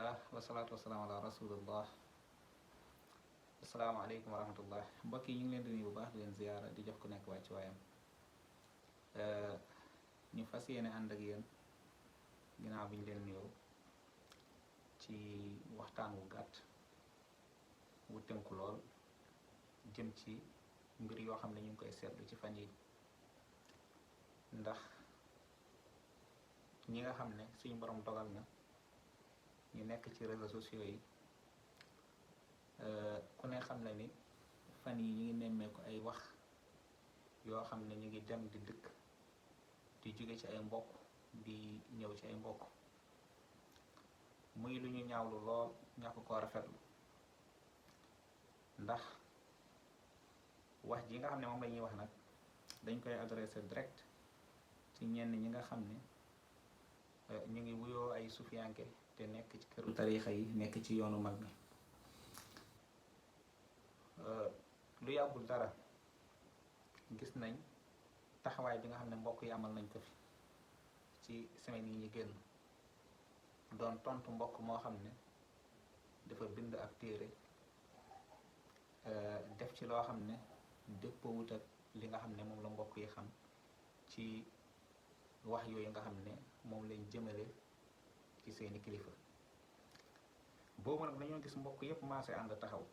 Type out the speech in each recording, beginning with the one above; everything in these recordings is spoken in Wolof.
alhamdulillah wasalaatu wasalaamu ala rasulillah asalaamaaleykum wa rahmatullah mbokk yi ñu ngi leen di nuyu bu baax di leen ziyaara di jox ku nekk wàcc waayam ñu fas yéene ànd ak yéen ginnaaw bi ñu leen nuyoo ci waxtaan wu gàtt wu tënku lool jëm ci mbir yoo xam ne ñu ngi koy seetlu ci fan yi ndax ñi nga xam ne suñu borom dogal na ñu nekk ci réseaux sociaux yi ku ne xam na ni fan yi ñu ngi nemmeeku ay wax yoo xam ne ñu ngi dem di dëkk di jóge ci ay mbokk di ñëw ci ay mbokk muy lu ñu ñaawlu lool ñàkk koo rafetlu ndax wax ji nga xam ne moom la ñuy wax nag dañ koy adressé direct ci ñenn ñi nga xam ne ñu ngi wuyoo ay sufiyanke te nekk ci këru tariixa yi nekk ci yoonu mag mi lu yàggul dara gis nañ taxawaay bi nga xam ne mbokk yi amal nañ ko fi ci semaine yi ñu génn doon tontu mbokk moo xam ne dafa bind ab téere def ci loo xam ne dëppoo wut ak li nga xam ne moom la mbokk yi xam ci wax yooyu nga xam ne moom lañ jëmale ci seeni kilifa boobu nag dañoo gis mbokk yépp maase ànd taxaw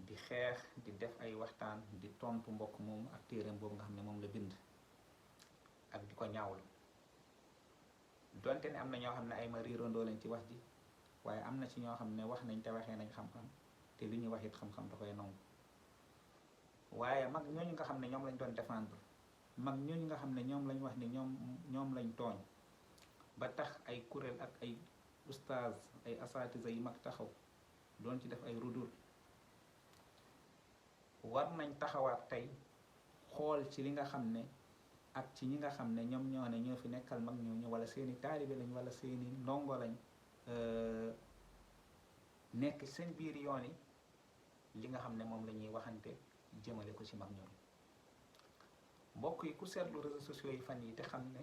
di xeex di def ay waxtaan di tontu mbokk moom ak téereem boobu nga xam ne moom la bind ak di ko ñaawlu donte ne am na ñoo xam ne ay ma riirandoo lañ ci wax ji waaye am na ci ñoo xam ne wax nañ te waxee nañ xam-xam te li ñuy wax it xam-xam da koy nangu waaye mag ñooñu nga xam ne ñoom lañ doon défendre mag ñooñu nga xam ne ñoom lañ wax ni ñoom lañ tooñ ba tax ay kuréel ak ay ustaaz ay asatisa yi mag taxaw doon ci def ay rudul war nañ taxawaat tey xool ci li nga xam ne ak ci ñi nga xam ne ñoom ñoo ne ñoo fi nekkal mag ñooñu wala seeni taalibe lañ wala seeni ndongo lañ nekk seen biir yoon yi li nga xam ne moom la ñuy waxante jëmale ko ci mag ñooñu mbokk yi ku seetlu réseaux sociaux yi fan yi te xam ne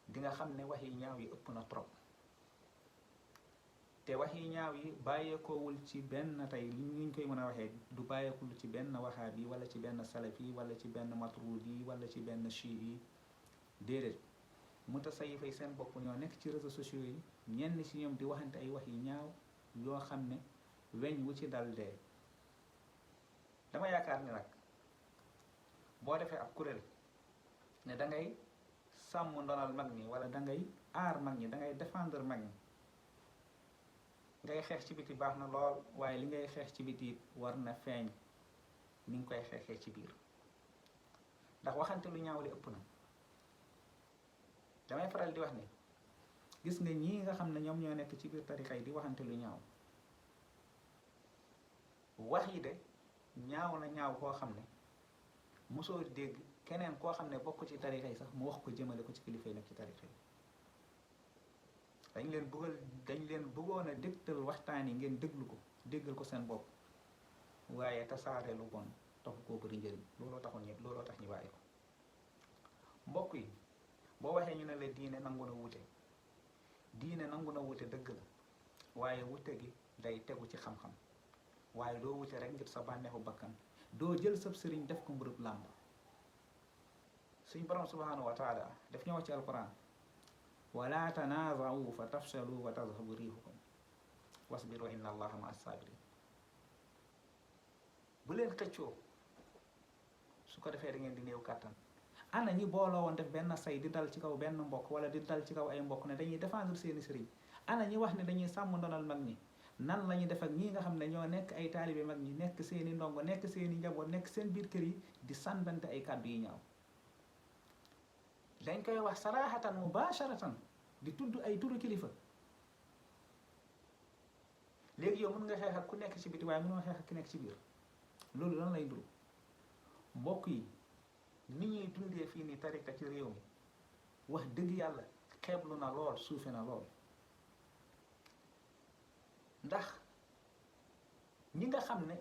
di nga xam ne wax yi ñaaw yi ëpp na trop te wax yi ñaaw yi bàyyeekoowul ci benn tey li ñu koy mën a waxee du bàyyeekul ci benn waxaabi wala ci benn salafi wala ci benn matrudi wala ci benn chii déedéet mutasawwifa yi seen bopp ñoo nekk ci réseaux sociaux yi ñenn ci ñoom di waxante ay wax yi ñaaw yoo xam ne weñ wu ci dal dee dama yaakaar ni nag boo defee ab kuréel ne da ngay sàmm ndonal mag ñi wala da ngay aar mag ñi da ngay défendre mag ñi ngay xeex ci biti baax na lool waaye li ngay xeex ci biti war na feeñ ni nga koy xeexee ci biir ndax waxante lu ñaaw li ëpp na damay faral di wax ni gis nga ñii nga xam ne ñoom ñoo nekk ci biir tarixa yi di waxante lu ñaaw wax yi de ñaaw na ñaaw koo xam ne mosoo dégg keneen koo xam ne bokk ci tarixa yi sax mu wax ko jëmale ko ci kilifa yi nekk ci tarixa yi dañ leen bëggoon a dégtal waxtaan yi ngeen déglu ko déggal ko seen bopp waaye tasaare lu bon taxu koo bëri njëriñ looloo tax ñu bàyyi ko mbokk yi boo waxee ñu ne la diine nangu na wute diine nangu na wute dëgg la waaye wute gi day tegu ci xam-xam waaye doo wute rek ngir sa bànneexu bakkan doo jël sab sëriñ def ko mbërëb làmb suñ borom subhanahu wa taala daf ñëw ci alquran wala tanaaza'u fa tafshalu wa tadhhabu riihukum wasbiru inna allaha ma as-sabirin bu leen xëccoo su ko defee da ngeen di néew kàttan ana ñi booloo woon def benn say di dal ci kaw benn mbokk wala di dal ci kaw ay mbokk ne dañuy défendre seeni sëriñ ana ñi wax ne dañuy sàmm ndonal mag ñi nan la ñuy def ak ñii nga xam ne ñoo nekk ay taalibe mag ñi nekk seeni ndongo nekk seeni njaboot nekk seen biir kër yi di sàndante ay kàddu yi ñaaw dañ koy wax sarahatan mubasharatan di tudd ay turu kilifa léegi yow mën nga xeex ak ku nekk ci biti waaye mënoo xeex ak ki nekk ci biir loolu lan lay duru mbokk yi ni ñuy dundee fii nii tarika ci réew mi wax dëgg yàlla xeeblu na lool suufe na lool ndax ñi nga xam ne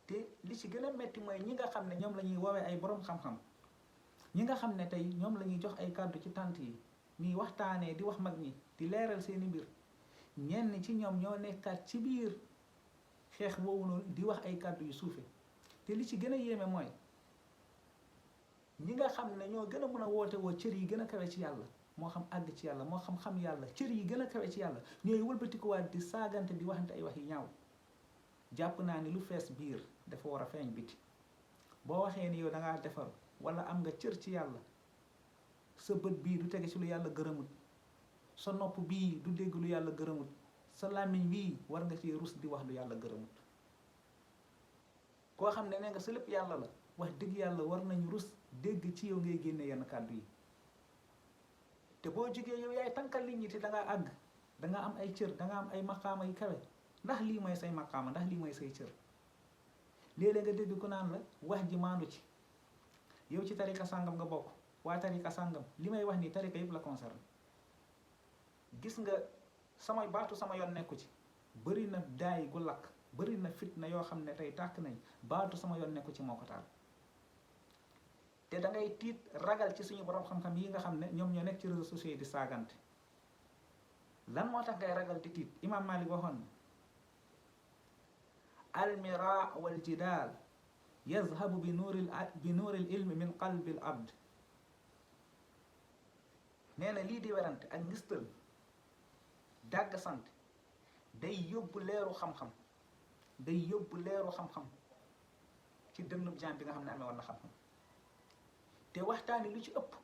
te li ci gën a metti mooy ñi nga xam ne ñoom la ñuy woowee ay boroom xam-xam ñi nga xam ne tey ñoom la ñuy jox ay kàddu ci tànt yi ñuy waxtaanee di wax mag ñi di leeral seeni mbir ñenn ci ñoom ñoo nekkaat ci biir xeex boobu noonu di wax ay kàddu yu suufe te li ci gën a yéeme mooy ñi nga xam ne ñoo gën a mën a woote woo cër yi gën a kawe ci yàlla moo xam àgg ci yàlla moo xam xam yàlla cër yi gën a kawe ci yàlla ñooy wëlbatikuwaat di saagante di waxante ay wax yu ñaaw. jàpp naa ni lu fees biir dafa war a feeñ biti boo waxee ni yow da ngaa defar wala am nga cër ci yàlla sa bët bii du tege ci lu yàlla gërëmut sa nopp bii du dégg lu yàlla gërëmut sa làmmiñ bii war nga ci rus di wax lu yàlla gërëmut koo xam ne nee nga sa lépp yàlla la wax dëgg yàlla war nañu rus dégg ci yow ngay génne yenn kàddu yi te boo jógee yow yaay tànkal nit ñi te da ngaa àgg da nga am ay cër da nga am ay maqaama yu kawe ndax lii mooy say maqaama ndax lii mooy say cër léeg-léeg nga dégg ku naan la wax ji maandu ci yow ci tarika sàngam nga bokk waa tarika sàngam li may wax nii tarika yëpp la concerne gis nga sama baatu sama yoon nekku ci bëri na daay gu lakk bëri na fitna yoo xam ne tey tàkk nañ baatu sama yoon nekku ci moo ko taal te da ngay tiit ragal ci suñu borom xam-xam yi nga xam ne ñoom ñoo nekk ci réseaux sociaux yi di saagante lan moo tax ngay ragal di tiit Imam Malik waxoon na almira wal jidaal yazhabu bi nuuril ilmi min qalbil abd nee na lii di werante ak ngistal dàgg sant day yóbbu leeru xam-xam ci dënnub jaam bi nga xam ne amee woon na xam-xam te waxtaani lu ci ëpp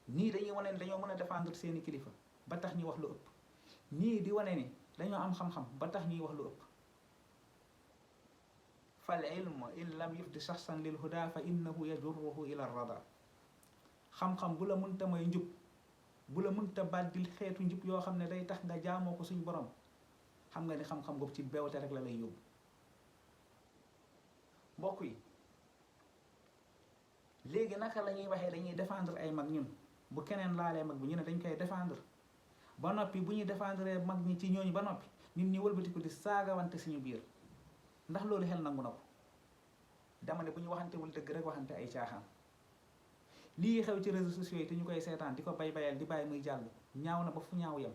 nii dañuy wane ni dañoo mën a défendre seeni kilifa ba tax ñuy wax lu ëpp ñii di wane ni dañoo am xam-xam ba tax ñuy wax lu ëpp fal ilmu in lam yufdi shaxsan lil huda fa innahu yajurruhu ila rada xam-xam bu la mënta may njub bu la mënta bàddil xeetu njub yoo xam ne day tax nga jaamoo ko suñu borom xam nga ni xam-xam boobu ci beewte rek la lay yóbbu mbokk yi léegi naka la ñuy waxee dañuy défendre ay mag ñun bu keneen laalee mag bi ñu ne dañ koy défendre ba noppi bu ñuy défendre mag ñi ci ñooñu ba noppi ñun ñu wëlbati ko di saagawante suñu biir ndax loolu xel nangu na ko dama ne bu ñu waxantewul dëgg rek waxante ay caaxaan lii xew ci réseaux sociaux yi te ñu koy seetaan di ko bayal di bàyyi muy jàll ñaaw na ba fu ñaaw yem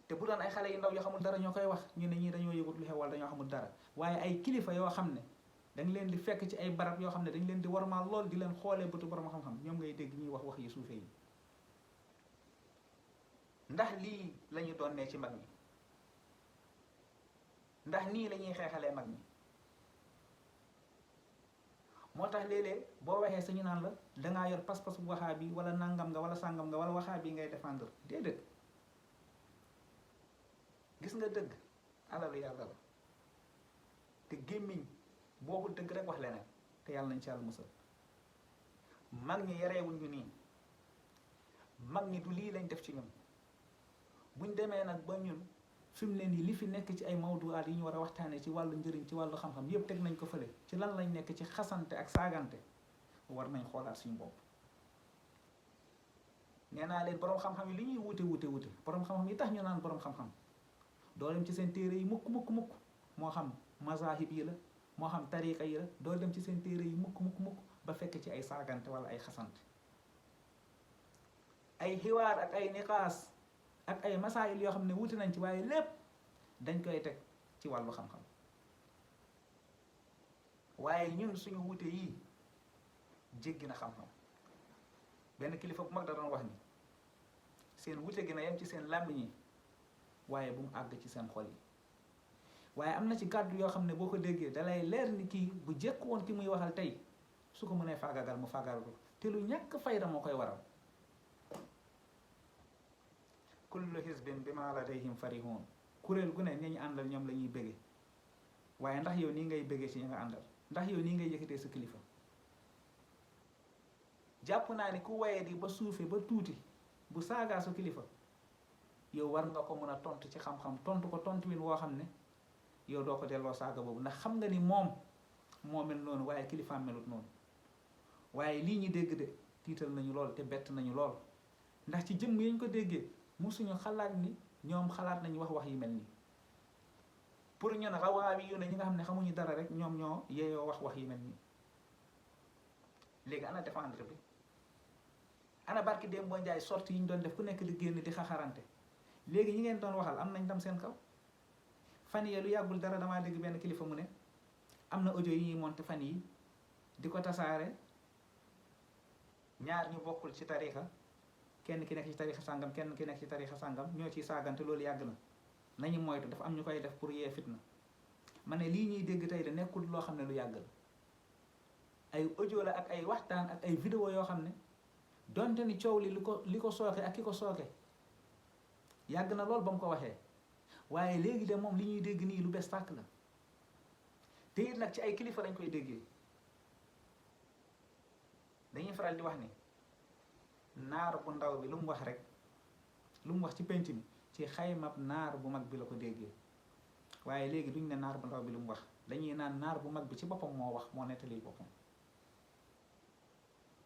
te bu doon ay xale yu ndaw yoo xamul dara ñoo koy wax ñu ne ñii dañoo yëgut lu xew wala dañoo xamul dara waaye ay kilifa yoo xam ne dañ leen di fekk ci ay barab yoo xam ne dañ leen di warmaal lool di leen xoolee bëtu borom xam-xam ñoom ngay dégg ñuy wax yu suufe yi ndax lii la ñu doon ne ci mag ñi ndax nii la ñuy xeexalee mag ñi moo tax léeg-léeg boo waxee sañu naan la dangaa yor pas-pas bu waxaa bi wala nangam nga wala sàngam nga wala waxaa bi ngay défendre déedéet gis nga dëgg alalu yàlla la te gémmiñ boo ko dëgg rek wax leneen te yàlla nañ ci yàlla musal mag ñi yareewuñ ñu nii mag ñi du lii lañ def ci ñun buñ demee nag ba ñun fi mu ne nii li fi nekk ci ay mawduwaat yi ñu war a waxtaanee ci wàllu njëriñ ci wàllu xam-xam yépp teg nañ ko fële ci lan lañ nekk ci xasante ak saagante war nañ xoolaat suñu bopp nee naa leen boroom xam-xam yi li ñuy wute boroom xam-xam yi tax ñu naan boroom xam-xam doo dem ci seen téere yi mukk moo xam mazahib yi la moo xam tariqa yi la doo dem ci seen téere yi mukk ba fekk ci ay saagante wala ay xasante ay xiwaar ak ay niqaas ak ay masaayil yoo xam ne wuti nañ ci waaye lépp dañ koy teg ci wàllu xam-xam waaye ñun suñu wute yii jéggi na xam-xam benn kilifa bu mag da doon wax ni seen wute gi na yem ci seen làmmiñ yi waaye bu mu àgg ci seen xol yi waaye am na ci kàddu yoo xam ne boo ko déggee dalay leer ni kii bu jekk woon ki muy waxal tey su ko mënee faagagal mu faagagal ko te lu ñàkk fayda moo koy waral kullu hizbin bima ladayhim farihun kuréel gu ne ñi ñu àndal ñoom la ñuy bége waaye ndax yow nii ngay bége ci ñi nga àndal ndax yow nii ngay yëkkatee sa kilifa jàpp naa ni ku waye di ba suufe ba tuuti bu saagaa sa kilifa yow war nga ko mën a tontu ci xam-xam tontu ko tontu win woo xam ne yow doo ko delloo saaga boobu ndax xam nga ni moom moo mel noonu waaye kilifaam melut noonu waaye lii ñu dégg de tiital nañu lool te bett nañu lool ndax ci jëmm yañ ko déggee musuñu xalaat ni ñoom xalaat nañu wax yi mel nii pour ñun rawaawi yu ne ñi nga xam ne xamuñu dara rek ñoom ñoo yeeyoo wax yi mel nii léegi ana défendre bi ana barki démb boo njaay sorti yi ñu doon def ku nekk di génn di xaxarante léegi ñi ngeen doon waxal am nañ tam seen kaw. fan yee lu yàggul dara damaa dégg benn kilifa mu ne am na audio yi ñuy monté fan yi di ko tasaare ñaar ñu bokkul ci tarixa, kenn ki nekk ci tarixa sàngam kenn ki nekk ci tarixa sàngam ñoo ciy saagante. loolu yàgg na, nañu moytu, dafa am ñu koy def pour yee fitna. ma ne lii ñuy dégg tey de nekkul loo xam ne lu yàgg la, ay audio la ak ay waxtaan ak ay vidéo yoo xam ne donte ni coow li ko sooke ak ki ko sooke yàgg na lool ba mu ko waxee, waaye léegi de moom li ñuy dégg nii lu bees tàkk la. te it nag ci ay kilifa lañ koy déggee. dañuy faral di wax ni naar bu ndaw bi lu mu wax rek, lu mu wax ci penc mi ci xaymab naar bu mag bi la ko déggee. waaye léegi duñ ne naar bu ndaw bi lu mu wax, dañuy naan naar bu mag bi ci boppam moo wax, moo nettali boppam.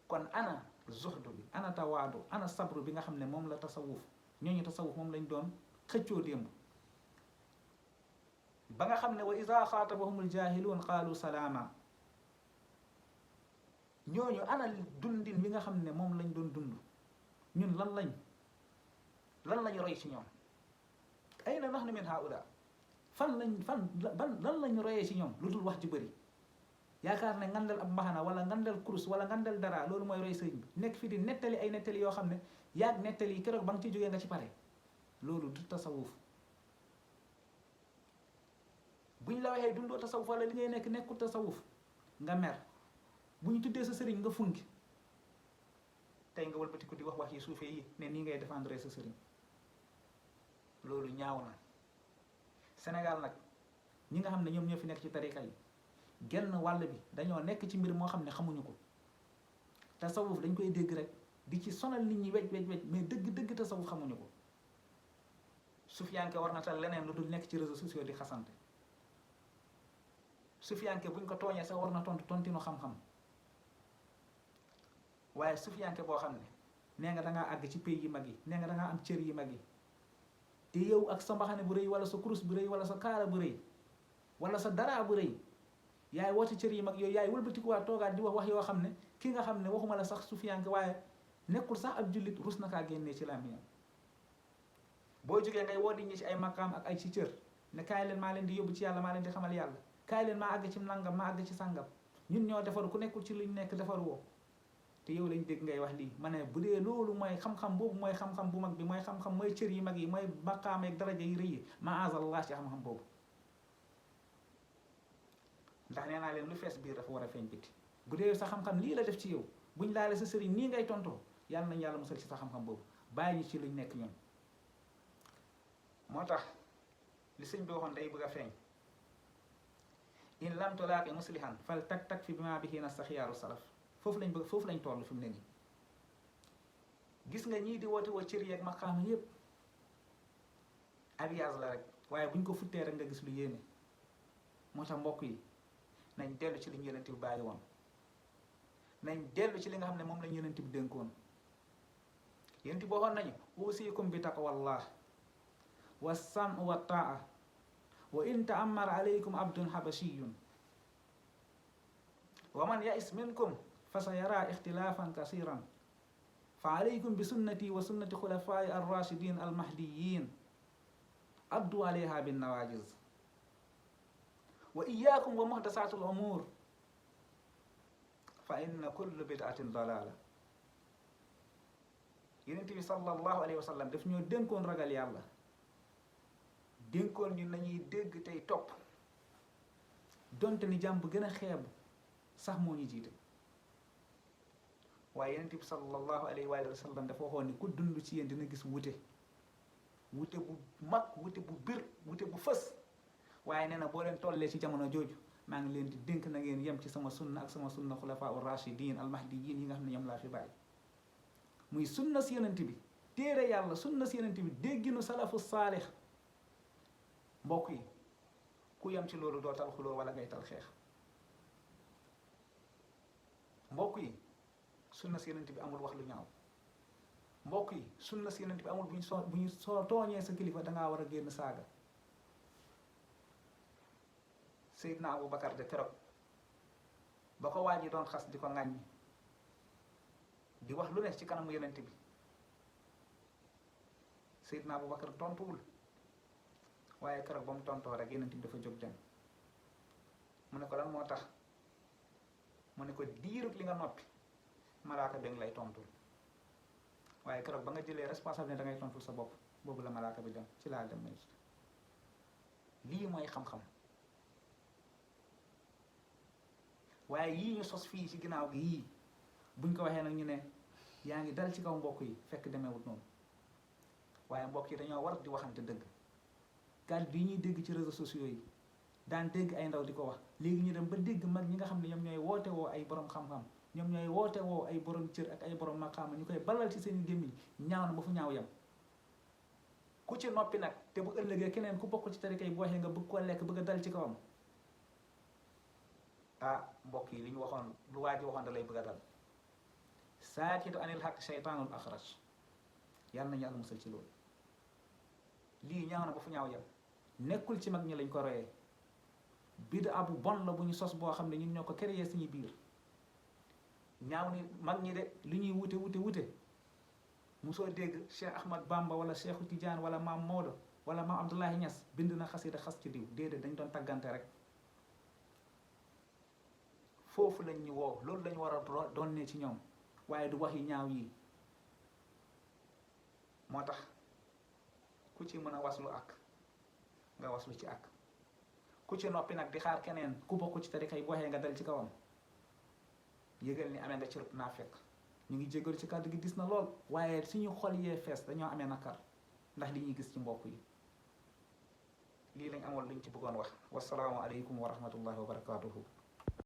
kon ana zuhdu bi, ana tawaadu, ana sabru bi nga xam ne moom la tasawuf, ñooñu tasawuf moom lañ doon xëccoo démb. ba nga xam ne wa iza xaatabahumul jaahiluun qaalu salaama. ñooñu ana dundin bi nga xam ne moom lañ doon dund, ñun lan lañ roy ci ñoom. ayna nahnu min haula, lan lañ royee ci ñoom lu dul wax ju bëri. yaakaar ne ngandal ab mbaxana wala ngandal kurus wala ngandal dara loolu mooy roy sëriñ bi. nekk fi di nettali ay nettali yoo xam ne yaag nettali yi keroog ba nga ci jógee nga ci pare. loolu du tasawuf. buñ la waxee dundoo tasawuf wala li ngay nekk nekkul tasawuf nga mer, bu ñu tuddee sa sëriñ nga funki, tey nga wëlbatiku di wax yi suufee yi ne nii ngay défendre sa sëriñ. loolu ñaaw na. Sénégal nag ñi nga xam ne ñoom ñoo fi nekk ci tariqa yi genn wàll bi dañoo nekk ci mbir moo xam ne xamuñu ko. tasawuf dañ koy dégg rek di ci sonal nit ñi wej mais dëgg tasawuf xamuñu ko. sufiyanke war na tal leneen lu dul nekk ci réseaux sociaux di xasante. sufiyanke buñ ko tooñee sax war na tontinu xam-xam. waaye sufiyanke boo xam ne nee nga dangaa àgg ci pays yi mag yi, nee nga dangaa am cër yi mag yi, te yow ak sa mbaxane bu rëy wala sa kurus bu rëy wala sa kaala bu rëy wala sa dara bu rëy yaay woote cër yi mag yooyu, yaay wëlbatikuwaat toogaat di wax yoo xam ne ki nga xam ne waxuma la sax sufiyanke waaye nekkul sax ab jullit rus na kaa génnee ci làmmiñam. boo jógee ngay woo di ñi ci ay maqaam ak ay ci cër ne kaay leen maa leen di yóbbu ci yàlla, maa leen di xamal yàlla, kaay leen maa àgg ci nangam maa àgg ci sàngam, ñun ñoo defaru ku nekkul ci luñ nekk defaru woo. te yow lañ dégg ngay wax lii. ma ne bu dee loolu mooy xam-xam boobu mooy xam-xam bu mag bi, mooy xam-xam mooy cër yi mag yi, mooy maqaam ak daraja yi rëy yi, maazallah ci xam-xam boobu. ndax nee naa leen lu fees biir dafa war a feeñ biti. bu dee sa xam-xam lii la def ci yow, buñ laale sa sëriñ nii ngay tontoo, yàlla nañ yàlla musal ci sa xam-xam boobu, bàyyi ñu ci luñ nekk ñun. moo tax li sëñ bi waxoon day bëgg a feeñ. in lam tulaaqi muslihan fal tak fi bima bihi nastaxiyaaru salaf. foofu lañ toll fi mu ne nii. gis nga ñii di woote woo cër yeeg maqaama yépp abiyaas la rek, waaye buñ ko futtee rek nga gis lu yéeme. moo tax mbokk yi nañ dellu ci li ñu yonent bi bàyyi woon, nañ dellu ci li nga xam ne moom lañ yonent bi dénkoon. yonent bi waxoon nañu uusikum bi taqwallah wa sam wa taa wa in ta'ammara alaykum abdun habashiyun wa man ya'is minkum fa sayara ixtilaafan kasiran fa alaykum bi sunnati wa sunnati xulafaai arrachidin almahdiyin addu alayha bin nawajiz wa iyaakum wa muhdasaatu al umuur fa inna kulla bid'atin dalaala. Yonent bi sallallahu alayhi wa sallam daf ñoo dénkoon ragal yàlla, dénkoon ñu nañuy dégg tey topp, donte ni jàmm bu gën a xeebu sax moo ñu jiite. waaye Yonent bi sallallahu alayhi wa sallam dafa waxoon ni ku dund ci yéen dina gis wute bu mag, wute bu bir, wute bu fës. waaye nee na boo leen tollee ci jamono jooju maa ngi leen di dénk na ngeen yem ci sama sunna ak sama sunna xulafaa ur rashidin almahdiyin yi nga xam ne ñoom laa fi bàyyi. muy sunna si yonent bi, téere yàlla, sunna si yonent bi, dégginu salafu saalix. mbokk yi ku yem ci loolu doo tal xuloo wala ngay tal xeex. mbokk yi sunna si yonent bi amul wax lu ñaaw. mbokk yi sunna si yonent bi amul bu ñu soo tooñee sa kilifa dangaa war a génn saaga. Seydina Abu Bakar de keroog ba ko waa ji doon xas di ko ŋàññi di wax lu nekk ci kanamu yonent bi, Seydina Abubakar tontuwul waaye keroog ba mu tontoo rek Yonent bi dafa jóg dem mu ne ko lan moo tax mu ne ko diirut li nga noppi malaaka bi lay tontul waaye keroog ba nga jëlee responsabilité da ngay tontul sa bopp boobu la malaaka bi dem ci laa dem na lii mooy xam-xam waaye yii ñu sos fii ci ginnaaw gi yii buñ ko waxee nag ñu ne yaa ngi dal ci kaw mbokk yi fekk demeewut noonu waaye mbokk yi dañoo war di waxante dëgg kàddu yi ñuy dégg ci réseaux sociaux yi daan dégg ay ndaw di ko wax léegi ñu dem ba dégg mag ñi nga xam ne ñoom ñooy woote woo ay borom xam-xam ñoom ñooy woote woo ay borom cër ak ay borom maqaama ñu koy balal ci seen gémmiñ ñaaw na ba fu ñaaw yam ku ci noppi nag te bu ëllëgee keneen ku bokk ci tarika yi bu waxee nga bëgg koo lekk bëgg a dal ci kawam ah mbokk yi li ñu waxoon lu waa ji waxoon da lay bëgg a dal saakitu anil haq shaytaanul axraj yàlla nañu yàlla musal ci loolu lii ñaaw na ba fu ñaaw yam nekkul ci mag ñi lañ ko royee bida bu bon la bu ñu sos boo xam ne ñun ñoo ko créé suñu biir ñaaw ni mag ñi de li ñuy wute musoo dégg Cheikh Ahmad Bamba wala Cheikhu Tidiane wala maam Maodo wala maam Abdoulaye Niass bind na xasida xas ci diw déedéet dañ doon tàggante rek foofu lañ ñu woo loolu lañu war a doon ne ci ñoom waaye du wax yi ñaaw yi moo tax ku ci mën a waslu ak nga waslu ci ak ku ci noppi nag di xaar keneen ku bokk ci tarika yi bu waxee nga dal ci kawam yëgal ni amee nga ci naa fekk ñu ngi jégalu ci kàddu gi dis na lool waaye suñu xol yee fees dañoo amee nakar ndax li ñuy gis ci mbokk yi lii lañ amoon luñ ci bëggoon wax wasalaamu aleykum wa rahmatullahi wa barakatuhu